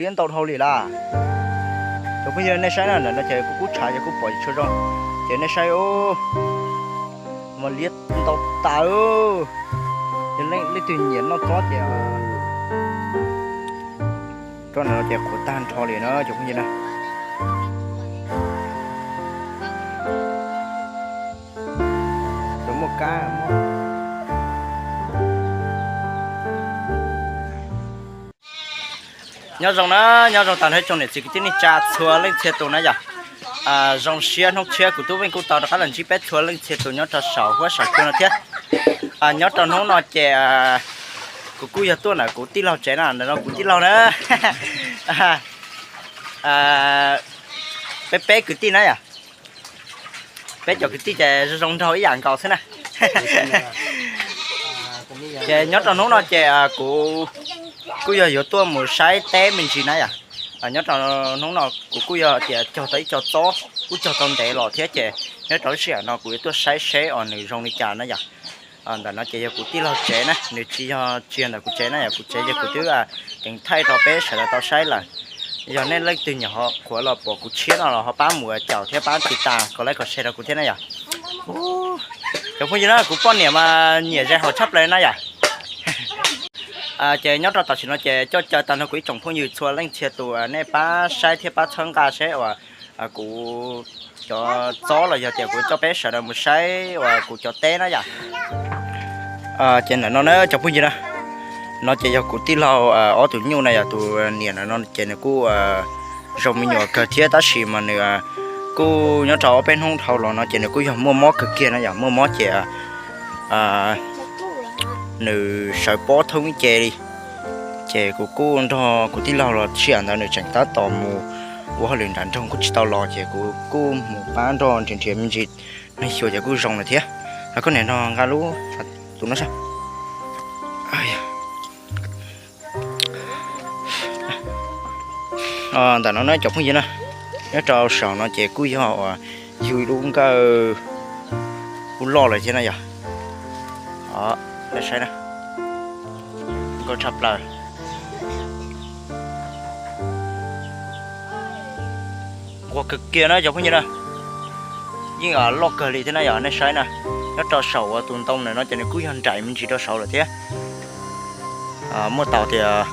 Liab ntau dhau li lawm. Cov phooj ywg nej saib na, ntawm no ces kuv kuj tshav ces kuj pom tsis tshua zoo. Ces nej saib, mas liab ntau tas, yog leej twg nyiam noj txob ces rau ntawm no ces qhuav tag nrho li na cov phooj ywg na. Muaj kab. Nyob zoo na, nyob zoo tas nrho tsoom niam txiv kwv tij neej tsa txhua leej txhia tus na yom. Zoo siab hnub tshiab kuv Tub Veej kuj tau rov qab los ntsib peb txhua leej txhia tus nyob rau saum huab saum cua no thiab. Nyob rau hnub no ces kuv kuj yog tuaj ntawm kuv tij laug tsev na, ntawm no kuv tij laug na. Peb peb kwv tij na yom. Peb cov kwv tij ces zoo zoo nraug ib yam nkaus xwb na. Ces nyob rau hnub no ces kuv kuj yog yuav tuaj mus saib teb me ntsis na yom. Nyob rau hnub no kuv kuj yog tias cog tau ib co txob kuj cog tau ntev los thiab ces nyob rau lub sij hawm no kuv yuav tuaj saib seb os nws zoo li cas na yom. Ntawm no ces yog kuv tij laug tsev na, nws tsis yog tsis yog ntawm kuv tsev na yom, kuv tsev ces kuv twb ceev thaij rau peb sawv daws tau saib lawm. Yog nej leej twg nyiam ho qhuav los pom kuv tshiab no los ho pab mus caum thiab pab tiv tas kom like kom share rau kuv thiab na yom. Cov phooj ywg na, kuv poj niam mas nyiam ze haus tshaj plaws na yom. Ces nyob rau tam sim no ces coj caw tag nrho kuv ib tsoom phooj ywg txhua leej txhia tus nej pab saib thiab pab txhawb nqa seb uas kuv cov txob los yog tias kuv coj peb sawv daws mus saib uas kuv cov teb na yom. Ces ntawm no na cov phooj ywg na, no ces yog kuv tij laug ob tug nyuj na yom, tus niam ntawm no ces nws kuj zoo me nyuam kawg thiab tab sis mas nws kuj nyob rau ob peb hnub dhau los no ces nws kuj yog muaj mob kawg kiag na yom, muaj mob ces nws sawv pob thoob ib ce li. Ces kuv kuj nrog kuv tij laug los sij hawm ntawd nws tseem tab tom mus ua hauj lwm nram nroog kuj tsis tau los ces kuv kuj mus pab nrog nrhiav nrhiav me ntsis, neeg xyuas ces kuj zoo lawm thiab. Koj niam no nqa lub tus no saib. Ntawm no na cov phooj ywg na, nyob rau saum no ces kuj yog uas yug ib lub nkawj kuj loj lawm thiab na yom. Saib na, nkauj tshaj plaws. Nquag kawg kiag na cov phooj ywg na, yeej loj kawg li thiab na yom. Nej saib na, nyob rau saum uas tus ntoo ntawm no ces nws kuj yog nraim me ntsis rau saud lawm thiab. Muaj tau tias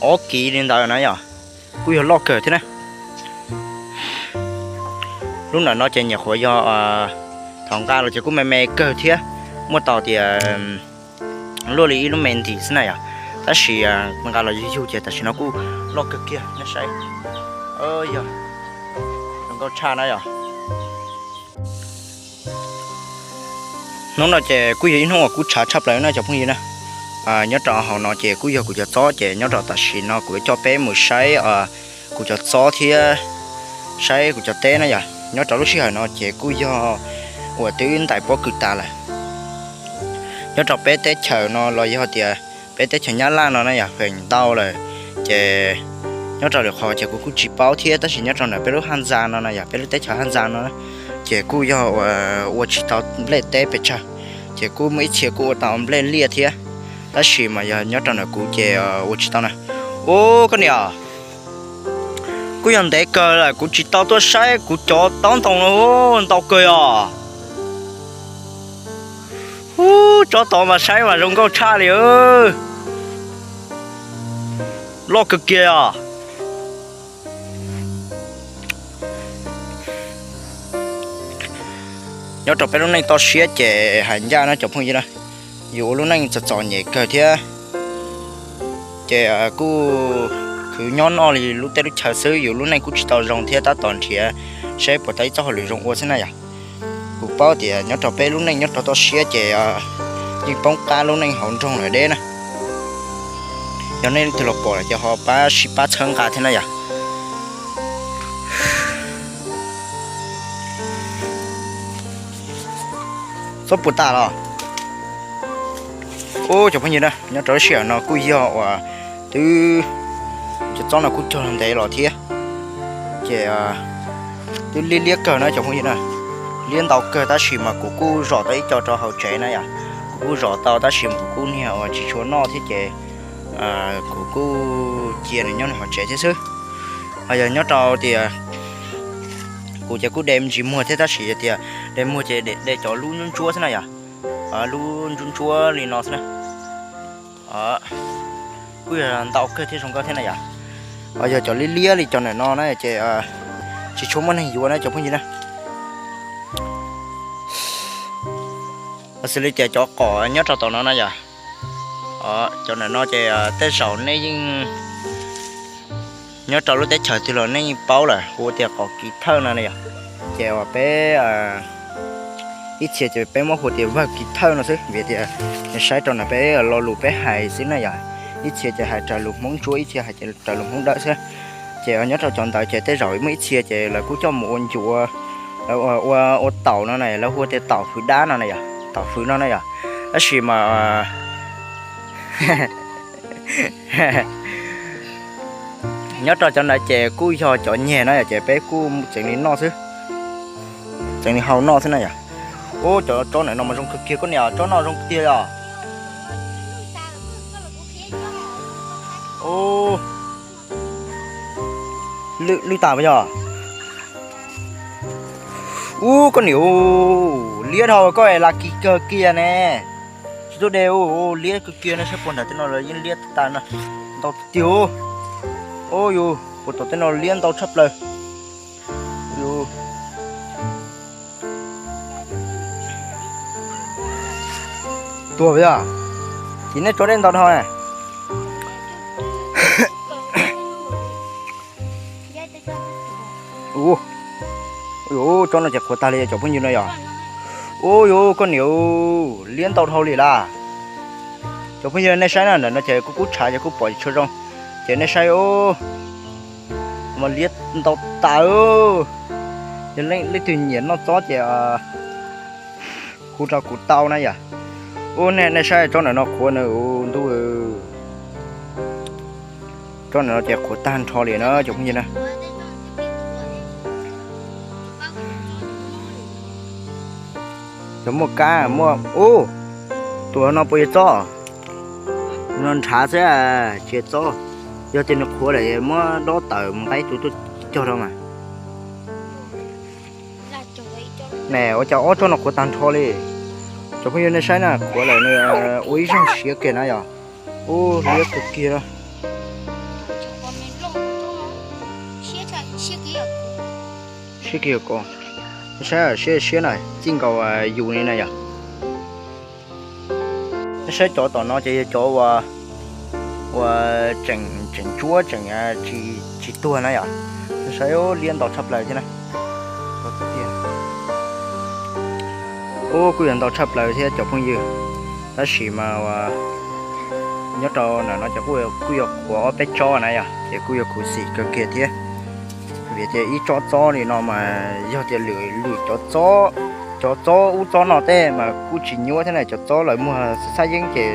ob kiv li ntawd na yom, kuj yog loj kawg thiab na. Lub ntawm no ces nyuam qhuav yog thaum nqa los ces kuj me me kawg thiab, muaj tau tias luaj li ib lub me ntim xwb na yom. Tab sis nqa los yug yug ces tam sim no kuj loj kawg kiag nej saib. Yog zoo nkauj tshaj na yom. Hnub no ces kuj yog ib hnub uas kub tshav tshaj plaws na cov phooj ywg na. Nyob rau hauv no ces kuj yog kuv cov txob ces nyob rau tam sim no kuv yuav coj peb mus saib kuv cov txob thiab saib kuv cov teb na yom. Nyob rau lub sij hawm no ces kuj yog uas twb ntais pob kws tas lawm. Nyob rau peb teb chaws no los yog tias peb teb chaws Nyab Laj no na yog feem ntau lawm, ces nyob rau lwm qhov ces kuv kuj tsis paub thiab, tab sis nyob rau ntawm peb lub haj ntxa no na yog peb lub teb chaws haj ntxa no ces kuj yog ua tsis tau nplej teb pes tsawg, ces kuj muaj ib txhia kuj ua tau nplej liaj thiab, tab sis mas yog nyob rau ntawm kuv ces ua tsis tau na. Ub, koj niam, kuj yog ntev kawg lawm kuv tsis tau tuaj saib kuv cov taub ntoo no, ntau kawg os. Ub, tsob tod mas saib mas zoo nkauj tshaj li, loj kawg kiag os. Nyob rau peb lub neej toj siab ces hais ncaj na cov phooj ywg na, yus ua lub neej txom txom nyem kawg thiab, ces kuj khwv nyob noj li lub teb lub chaw xwb, yus lub neej kuj tsis tau zoo thiab, tab tom nrhiav seb puas tau ib txoj hauj lwm zoo ua xwb na yom. Kuv paub tias nyob rau peb lub neej nyob rau toj siab ces yeej poob qab lub neej hauv nroog lawm deb na. Yog nej leej twg los pom lawm ces ho pab sib pab txhawb nqa thiab na yom. Txob puas tas los? Ub, cov phooj ywg na, nyob rau lub sij hawm no kuj yog uas twb, cov txob no kuj cog ntev los thiab, ces twb liab liab kawg na cov phooj ywg na, liab ntau kawg tab sis mas kuv kuj zom tau ib co rau hauv tsev na yom. Kuv kuj zom tau tab sis mas kuv kuj niag uas tsis tshua noj thiab ces kuv kuj cia nws nyob nws hauv tsev thiab xwb. Ho yog nyob rau tias kuv ces kuj de me ntsis muag thiab tab sis yog tias de muag ces de cov lub ntsuab ntsuab xwb na yom. Lub ntsuab ntsuab li no xwb na. Kuj yog ntau kawg thiab zoo nkauj thiab na yom. Ho yog cov liab liab li cov ntawm no na ces tsis tshua muaj neeg yuav na cov phooj ywg na. Xws li tias cov qos nyob rau tom no na yom. Cov ntawm no ces tej zaum nej yeej nyob rau lub teb chaws twg los nej yeej paub lawm, hu tias qos kiv thawj no na yom. Ces uas peb ib txhia ces peb muab hu tias vawg kiv thawj no xwb vim tias nws saib rau ntawm peb lo lus peb hais xwb na yom. Ib txhia ces hais raws lus Hmoob ntsuab, ib txhia hais raws lus Hmoob Dawb xwb. Ces nyob rau cov ntawd ces tej zaum muaj ib txhia ces lawv kuj coj mus ua ncuav, ua taum no na, lawv hu tias taum fwv dab no na yom, taum fwv no na yom. Tab sis mas nyob rau cov ntawd ces kuj yog cov nyeg na yom, ces peb kuj tseem li noj xwb, tseem li hau noj xwb na yom. Ub, cov tsob ntawm no mas zoo kawg kiag koj niam, tsob no zoo tiag os. Ub, lwj tas puas yog? Ub, koj niam, liab dhau koj es la kis kawg kiag ne. Tsis tuaj de, liab kawg kiag ne, saib puag nram tej no los yeej liab tas na, ntau tiag. Ub yus, puag tom tej no liab ntau tshaj plaws. Tuag puas yog? Ces nej tsob dej ntau dhau na. Ub, tsob no ces qhuav tag li cov phooj ywg no yom. Ub yus, koj niam, liab ntau dhau li las. Cov phooj ywg nej saib na, ntawm no ces kuv kub tshav ces kuv pom tsis tshua zoo. Ces nej saib, mas liab ntau tas. Yog leej twg nyiam noj txob ces hu rau kuv tau na yom. Ub, nej saib tsob ntawm no qhuav na, ub ntuj, tsob ntawm no ces qhuav tag nrho li na cov phooj ywg na. Cov muaj kab muaj, ub, tus no puas yog txob? No nrhav xwb, tsis yog txob. Yog tias nws qhuav lawm muab dob tawm mus nqa ib tug tuaj cog rau mas. Ne, ua cas ob tsob no qhuav tag nrho li. Cov phooj ywg nej saib na, qhuav lawm nws ua ib zaug siav kiag na yom. Ub, liab kawg kiag. Siab kiag ko. Saib siab siab na, txij nkaus yus li na yom. Nej saib cov tom no ces yog cov uas tseem ntsuab tseem tsis tuag na yom. Nej saib liab ntau tshaj plaws thiab na. Ub, kuj yog ntau tshaj plaws thiab cov phooj ywg. Tab sis mas nyob rau ntawm no ces kuj yog qhuav ob peb tsob na yom, ces kuj yog khuv xim kawg kiag thiab. Vim tias ib tsob txob li no mas yog tias lwm lwm cov txob, cov txob ub txob no tej mas kuj tsis nyuaj thiab na, cov txob lawv muag xab yeeb ces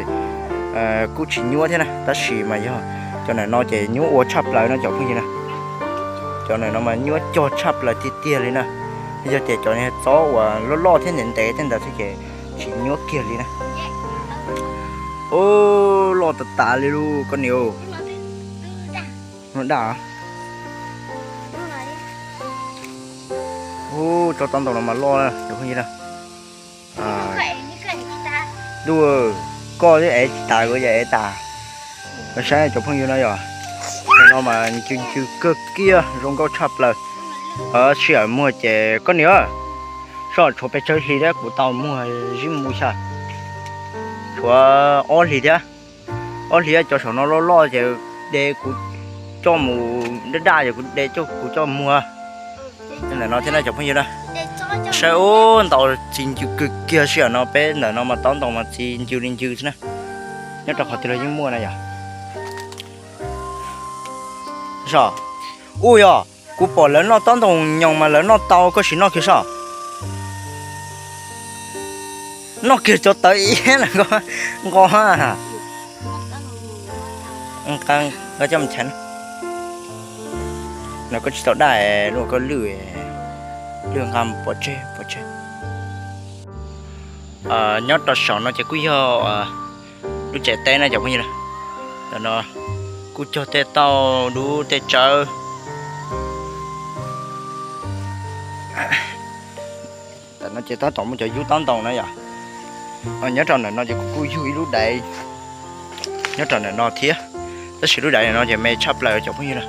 kuj tsis nyuaj thiab na, tab sis mas yog cov ntawm no ces nyuaj ua tshaj plaws no cov phooj ywg na. Cov ntawm no mas nyuaj cog tshaj plaws tiag tiag li na. Yog tias cov txob uas loj loj thiab ntev ntev tej ntawd xwb ces tsis nyuaj kiag li na. Ub, loj tas tas li lauj koj niam. Daj. Ub, tsob taub ntoo no mas loj na cov phooj ywg na. Ntuj, koj twb ev tsis tas kuv yeej ev tas. Saib cov phooj ywg no yom, no mas ncw ncw kawg kiag zoo nkauj tshaj plaws. Sij hawm muag ces koj niam, soj tshuav pes tsawg hlis thiab kuv tau muag zib mus xya. Tshuav ob hlis thiab, ob hlis cov saum no loj loj ces de kuv coj mus, daj daj ces kuv de coj kuv coj muag. Ntawm no thiab na cov phooj ywg na. Saib ub, ntau txi ncw kawg kiag sij hawm no peb ntawm no mas taub ntoo mas txi ncw li ncw xwb na. Nyob rau qhov twg los yeej muaj na yom. Ub yog, kuv pom lawv noj taub ntoo nyoos mas lawv noj tau, koj sim noj kiag soj. Noj kiag cov tawv iab nqos. Nqa coj mus cheem. No koj tsis tau daj, luag koj lwj, lwj nqa pov tseg pov tseg. Nyob rau saum no ces kuj yog lub tsev teb na cov phooj ywg na. Tam no kuj cog tej tauj dub tej tsawb. Tam no ces tab tom muaj cov yub taub ntoo na yom. Nyob rau ntawm no ces kuv kuj yug ib lub daiv nyob rau ntawm no thiab, tab sis lub daiv ntawm no ces me tshaj plaws cov phooj ywg na.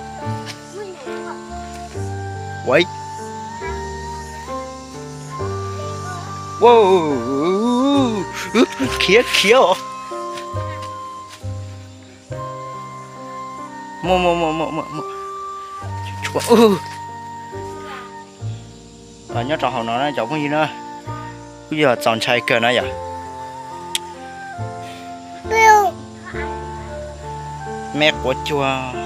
Ua, khiav khiav os. Muaj, muaj, muaj, muaj, muaj. Nyob rau hauv no na cov phooj ywg na, kuj yog txaus ntshai kawg na yom. Me quav cuag